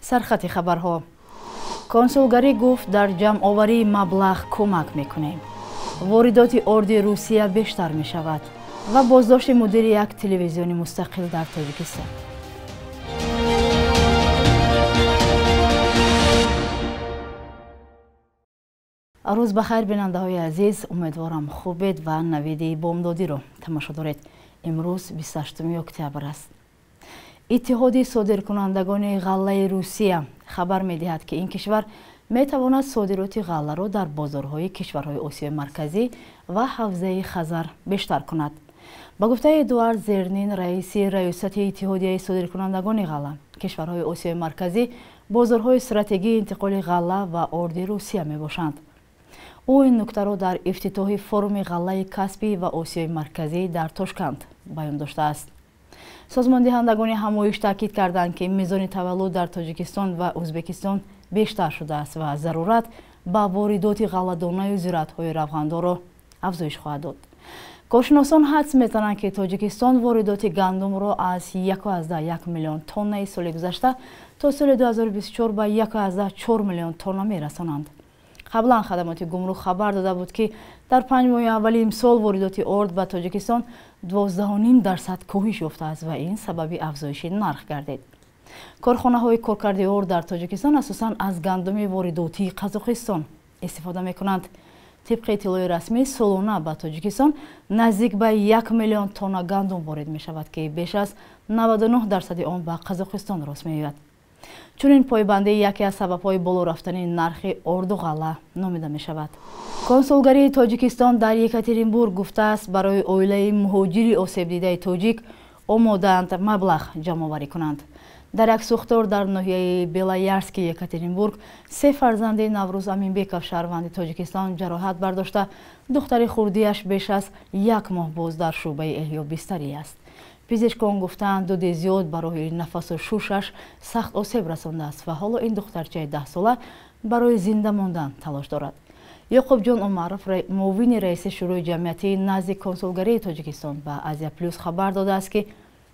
Сархати хабарҳо. Консулгарӣ гуфт, дар ҷамъоварии маблағ кӯмак мекунем. Воридоти орди Русия бештар мешавад ва боздошти мудири як телевизиони мустақил дар Тоҷикистон. Рӯз ба хайр, бинандаҳои азиз. Умедворам, хубед ва навиди бомдодиро тамошо доред. Имрӯз 28 октябр аст. Иттиҳоди содиркунандагони ғаллаи Русия хабар медиҳад, ки ин кишвар метавонад содироти ғалларо дар бозорҳои кишварҳои Осиёи Марказӣ ва ҳавзаи Хазар бештар кунад. Ба гуфтаи Эдуард Зернин, раиси раёсати Иттиҳодияи содиркунандагони ғалла, кишварҳои Осиёи Марказӣ бозорҳои стратегии интиқоли ғалла ва орди Русия мебошанд. Ӯ ин нуктаро дар ифтитоҳи форуми ғаллаи Каспий ва Осиёи Марказӣ дар Тошканд баён доштааст. Созмондиҳандагони ҳамоиш таъкид карданд, ки мизони таваллуд дар Тоҷикистон ва Ӯзбекистон бештар шудааст ва зарурат ба воридоти ғалладонаю зироатҳои равғандорро афзоиш хоҳад дод. Коршиносон ҳадс мезананд, ки Тоҷикистон воридоти гандумро аз 1,1 миллион тоннаи соли гузашта то соли 2024 ба 1,4 миллион тонна мерасонанд. Қаблан хадамоти гумрук хабар дода буд, ки дар 5 моҳи аввали имсол воридоти орд ба Тоҷикистон 12,5% коҳиш ёфтааст ва ин сабаби афзоиши нарх гардид. Корхонаҳои коркарди орд дар Тоҷикистон асосан аз гандуми воридотии Қазоқистон истифода мекунанд. Тибқи иттилои расмӣ, солона ба Тоҷикистон наздик ба 1 миллион тонна гандум ворид мешавад, ки беш аз 99 дарсади он ба Қазоқистон рост меояд. Чунин пойбандӣ яке аз сабабҳои боло рафтани нархи орду ғалла номида мешавад. Консулгарии Тоҷикистон дар Екатеринбург гуфтааст, барои оилаи муҳоҷири осебдидаи тоҷик омодаанд маблағ ҷамъоварӣ кунанд. Дар як сӯхтор дар ноҳияи Белоярски Екатеринбург се фарзанди Наврӯз Аминбеков, шаҳрванди Тоҷикистон, ҷароҳат бардошта, духтари хурдиаш беш аз як моҳ боз дар шӯъбаи эҳё бистарӣ аст. Пизишкон гуфтаанд, дуди зиёд ба роҳи нафасу шушаш сахт осеб расондааст ва ҳоло ин духтарчаи 10сола барои зинда мондан талош дорад. Ёқубҷон Умаров, муовини раиси шӯрои ҷамъиятии назди консулгарии Тоҷикистон, ба Азия Плюс хабар додааст, ки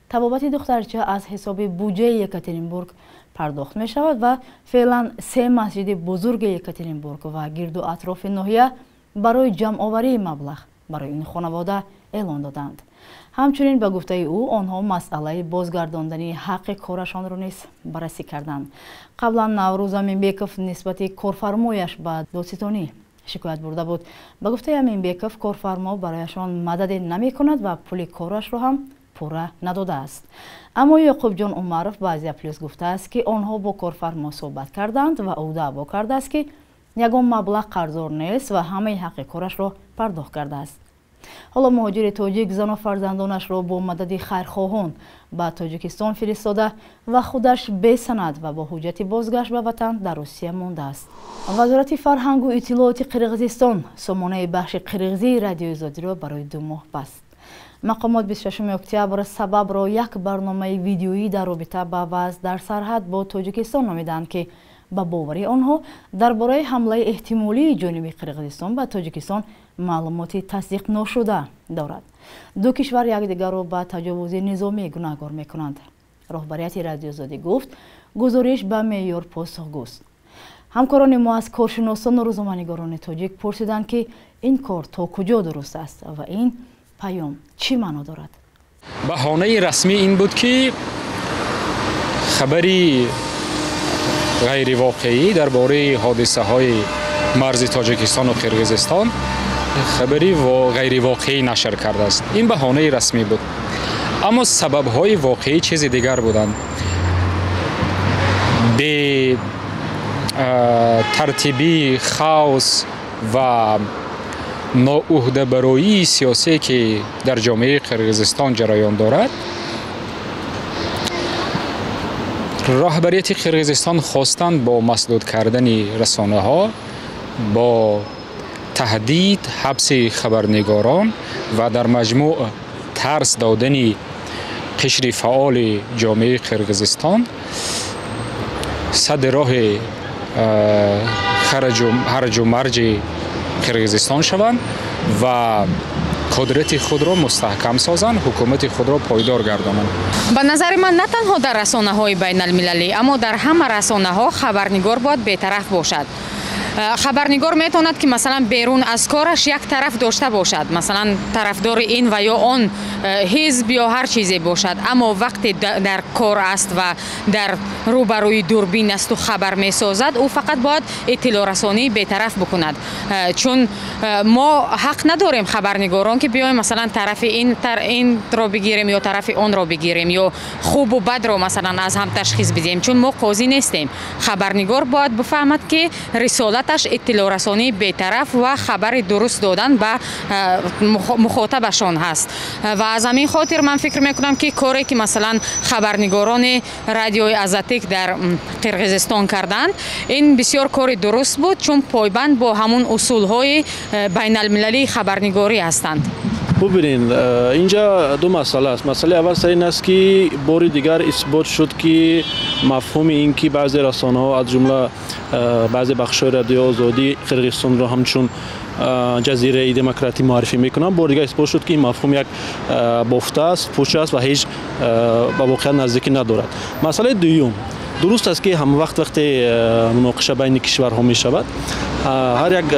табобати духтарча аз ҳисоби буҷаи Екатеринбург пардохт мешавад ва феълан се масҷиди бузурги Екатеринбург ва гирду атрофи ноҳия барои ҷамъоварии маблағ барои ин хонавода эълон доданд. Ҳамчунин, ба гуфтаи ӯ, онҳо масъалаи бозгардондани ҳаққи корашонро низ баррасӣ карданд. Қаблан Наврӯз Аминбеков нисбати корфармояш ба додситонӣ шикоят бурда буд. Ба гуфтаи Аминбеков, корфармо барояшон мададе намекунад ва пули корашро ҳам пурра надодааст. Аммо Ёқубҷон Умаров ба Азия Плюс гуфтааст, ки онҳо бо корфармо суҳбат карданд ва ӯ даъво кардааст, ки ягон маблағ қарздор нест ва ҳамаи ҳаққи корашро пардохт кардааст. Ҳоло муҳоҷири тоҷик зану фарзандонашро бо мадади хайрхоҳон ба Тоҷикистон фиристода ва худаш бесанад ва бо ҳуҷҷати бозгашт ба ватан дар Русия мондааст. Вазорати фарҳангу иттилооти Қирғизистон сомонаи бахши қирғизии Радиои Озодиро барои 2 моҳ баст. Мақомот 26 октябр сабабро як барномаи видеоӣ дар робита ба вазъ дар сарҳад бо Тоҷикистон номиданд, ки ба бовари онҳо дар бораи ҳамлаи эҳтимолии ҷониби Қирғизистон ба Тоҷикистон маълумоти тасдиқношуда дорад. Ду кишвар якдигарро ба таҷовузи низомӣ гунаҳгор мекунанд. Роҳбарияти Радиои Озодӣ гуфт, гузориш ба меъёр посухгӯст. Ҳамкорони мо аз коршиносону рӯзноманигорони тоҷик пурсиданд, ки ин кор то куҷо дуруст аст ва ин паём чӣ маъно дорад. Баҳонаи расмӣ ин буд, ки хабари ғайривоқеӣ дар бораи ҳодисаҳои марзи Тоҷикистону Қирғизистон, хабари ғайривоқеӣ нашр кардааст. Ин баҳонаи расмӣ буд, аммо сабабҳои воқеӣ чизи дигар буданд: бетартибӣ, хаос ва ноуҳдабароии сиёсие, ки дар ҷомеаи Қирғизистон ҷараён дорад. Роҳбарияти Қирғизистон хостанд бо масдуд кардани расонаҳо, бо таҳдид, ҳабси хабарнигорон ва дар маҷмӯъ тарс додани қишри фаъоли ҷомеаи Қирғизистон садди роҳи ҳарҷу марҷи Қирғизистон шаванд ва Қудрати худро мустаҳкам созанд, ҳукумати худро пойдор гардонанд. Ба назари ман на танҳо дар расонаҳои байналмилалӣ, аммо дар ҳама расонаҳо хабарнигор бояд бетараф бошад. Хабарнигор метавонад ки масалан берун аз кораш як тараф дошта бошад, масалан тарафдори ин ва ё он ҳизб ё ҳар чизе бошад, аммо вақте дар кор аст ва дар рӯбарӯи дурбин асту хабар месозад, ӯ фақат бояд иттилоърасонии бетараф бикунад. Чун мо ҳақ надорем хабарнигорон ки биёем масалан тарафи инро бигирем ё тарафи онро бигирем ё хубу бадро масалан аз ҳам ташхис бидиҳем, чун мо қозӣ нестем. Хабарнигор бояд бифаҳмад ки рисолаташ иттилоърасонии бетараф ва хабари дуруст додан ба мухотабашон ҳаст. Ва аз ҳамин хотир ман фикр мекунам ки коре ки масалан хабарнигорони радиои Азаттик дар Қирғизистон карданд, ин бисёр кори дуруст буд, чун пойбанд бо ҳамун усулҳои байналмилалии хабарнигорӣ ҳастанд. Бубинед, инҷа ду масъала аст. Масъалаи аввал сар ин аст ки бори дигар исбот шуд ки мафҳуми ин ки баъзе расонаҳо аз ҷумла баъзе бахшҳои радиои Озодии Қирғизистонро ҳамчун ҷазираи демократӣ муаррифӣ мекунанд, бори дигар исбот шуд ки ин мафҳум як бофта аст, пӯч аст ва ҳеҷ ба воқеият наздикӣ надорад. Масъалаи дуюм, дуруст аст ки ҳамавақт вақте муноқиша байни кишварҳо мешавад, ҳар як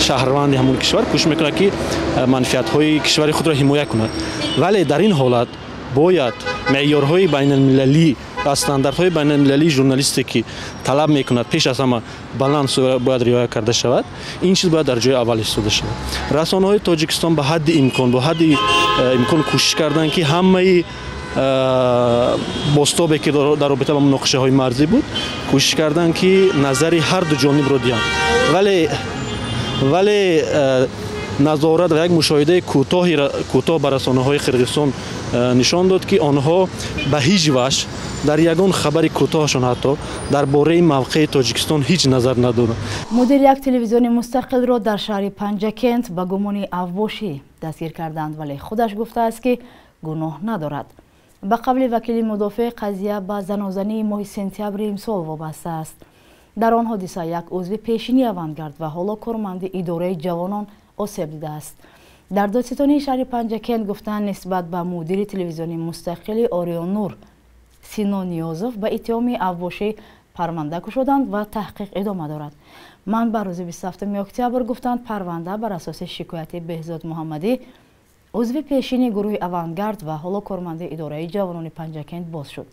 шаҳрванди ҳамон кишвар кӯшиш мекунад ки манфиатҳои кишвари худро ҳимоя кунад, вале дар ин ҳолат бояд меъёрҳои байналмилалӣ ва стандартҳои байналмилалии журналисте ки талаб мекунад пеш аз ҳама баланд бояд риоя карда шавад. Ин чиз бояд дар ҷои аввал истода шавад. Расонаҳои Тоҷикистон ба ҳадди имкон, бо ҳадди имкон кӯшиш карданд ки ҳамаи бозтобе ки дар робита ба муноқишаҳои марзӣ буд, кӯшиш карданд ки назари ҳар ду ҷонибро диҳанд, вале назорат ва як мушоҳидаи кӯтоҳ ба расонаҳои Қирғизистон нишон дод ки онҳо ба ҳеҷ ваҷҳ дар ягон хабари кӯтоҳашон ҳатто дар бораи мавқеи Тоҷикистон ҳеҷ назар надоданд. Мудири як телевизиони мустақилро дар шаҳри Панҷакент ба гумони авбошӣ дастгир карданд, вале худаш гуфтааст ки гуноҳ надорад. Ба қавли вакили мудофеъ, қазия ба занозании моҳи сентябри имсол вобаста аст. Дар он ҳодиса як узви пешини Авангард ва ҳоло корманди идораи ҷавонон осеб дидааст. Дар додситонии шаҳри Панҷакент гуфтанд, нисбат ба мудири телевизиони мустақили Орион Нур Сино Ниёзов ба иттиҳоми авбошӣ парванда кушоданд ва таҳқиқ идома дорад. Манбаъ рӯзи 27 октябр гуфтанд, парванда бар асоси шикояти Беҳзод Муҳаммадӣ, узви пешини гурӯҳи Авангард ва ҳоло корманди идораи ҷавонони Панҷакент боз шуд.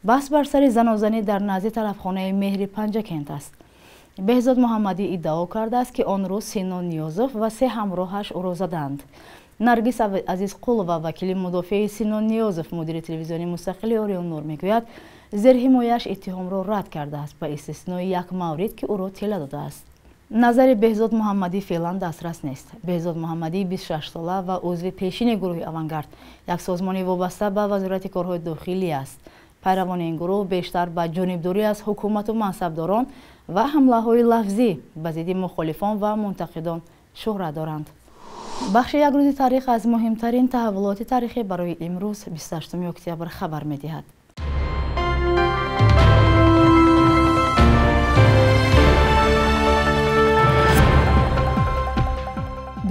Баҳс бар сари занозанӣ дар назди талабхонаи Меҳри Панҷакент аст. Беҳзод Муҳаммадӣ иддао кардааст ки он рӯз Сино Ниёзов ва се ҳамроҳаш ӯро заданд. Наргиз Азизқулова, вакили мудофеи Сино Ниёзов, мудири телевизиони мустақили Орион Нур, мегӯяд, зерҳимояш иттиҳомро рад кардааст ба истиснои як маврид ки ӯро тела додааст. Назари Беҳзод Муҳаммадӣ феълан дастрас нест. Беҳзод Муҳаммадӣ 26сола ва узви пешини гурӯҳи Авангард, як созмони вобаста ба Вазорати корҳои дохилӣ аст. Пайравони ин гурӯҳ бештар ба ҷонибдорӣ аз ҳукумату мансабдорон ва ҳамлаҳои лафзӣ ба зидди мухолифон ва мунтақидон шӯҳрат доранд. Бахши як рӯзи таърих аз муҳимтарин таҳаввулоти таърихӣ барои имрӯз 28 октябр хабар медиҳад.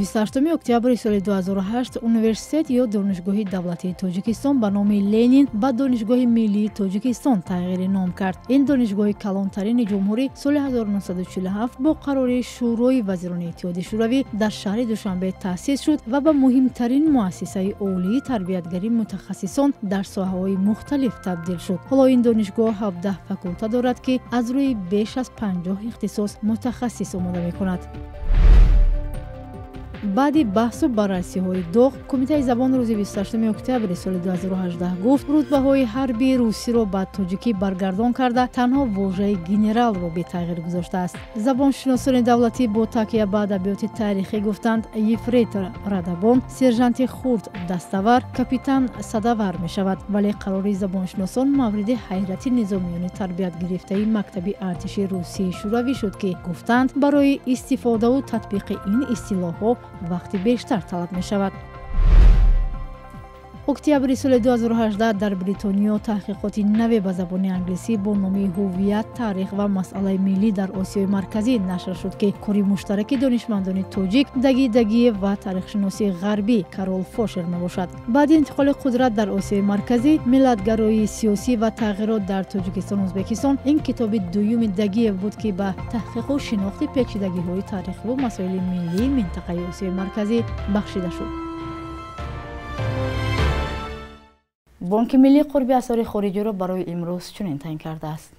28 октябри соли 2008 университет ё Донишгоҳи давлатии Тоҷикистон ба номи Ленин ба Донишгоҳи миллии Тоҷикистон тағйири ном кард. Ин донишгоҳи калонтарини ҷумҳурӣ соли 1947 бо қарори Шӯрои вазирони Иттиҳоди Шӯравӣ дар шаҳри Душанбе таъсис шуд ва ба муҳимтарин муассисаи олии тарбиятгарии мутахассисон дар соҳаҳои мухталиф табдил шуд. Ҳоло ин донишгоҳ 17 факулта дорад, ки аз рӯи беш аз 50 ихтисос мутахассис омода мекунад. Баъди баҳсу баррасиҳои доғ, Кумитаи забон рӯзи 28 октябри соли 2018 гуфт, рутбаҳои ҳарбии русиро ба тоҷикӣ баргардон карда, танҳо вожаи генералро бетағйир гузоштааст. Забоншиносони давлатӣ бо такя ба адабиёти таърихӣ гуфтанд, ефрейтор радабон, сержанти хурд даставар, капитан садавар мешавад, вале қарори забоншиносон мавриди ҳайрати низомиёни тарбиятгирифтаи мактаби артиши Русияи Шӯравӣ шуд, ки гуфтанд, барои истифодаву татбиқи ин истилоҳҳо вақти бештар талаб мешавад. Октябри соли 2018 дар Бритониё таҳқиқоти наве ба забони англисӣ бо номи «Ҳуввият, таърих ва масъалаи миллӣ дар Осиёи Марказӣ» нашр шуд, ки кори муштараки донишмандони тоҷик Даги Дагиев ва таърихшиноси ғарбӣ Карол Фошер мебошад. Баъди интиқоли қудрат дар Осиёи Марказӣ, миллатгароии сиёсӣ ва тағйирот дар Тоҷикистону Ӯзбекистон ин китоби дуюми Дагиев буд, ки ба таҳқиқу шинохти печидагиҳои таърихиву масоили миллии минтақаи Осиёи Марказӣ бахшида шуд. Бонки миллӣ қурби асъори хориҷиро барои имрӯз чунин таъин кардааст.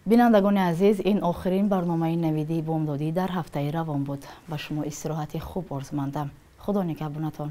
Бинандагони азиз, ин охирин барномаи Навидии бомдодӣ дар ҳафтаи равон буд. Ба шумо истироҳати хуб орзумандам. Худо нигаҳбонатон.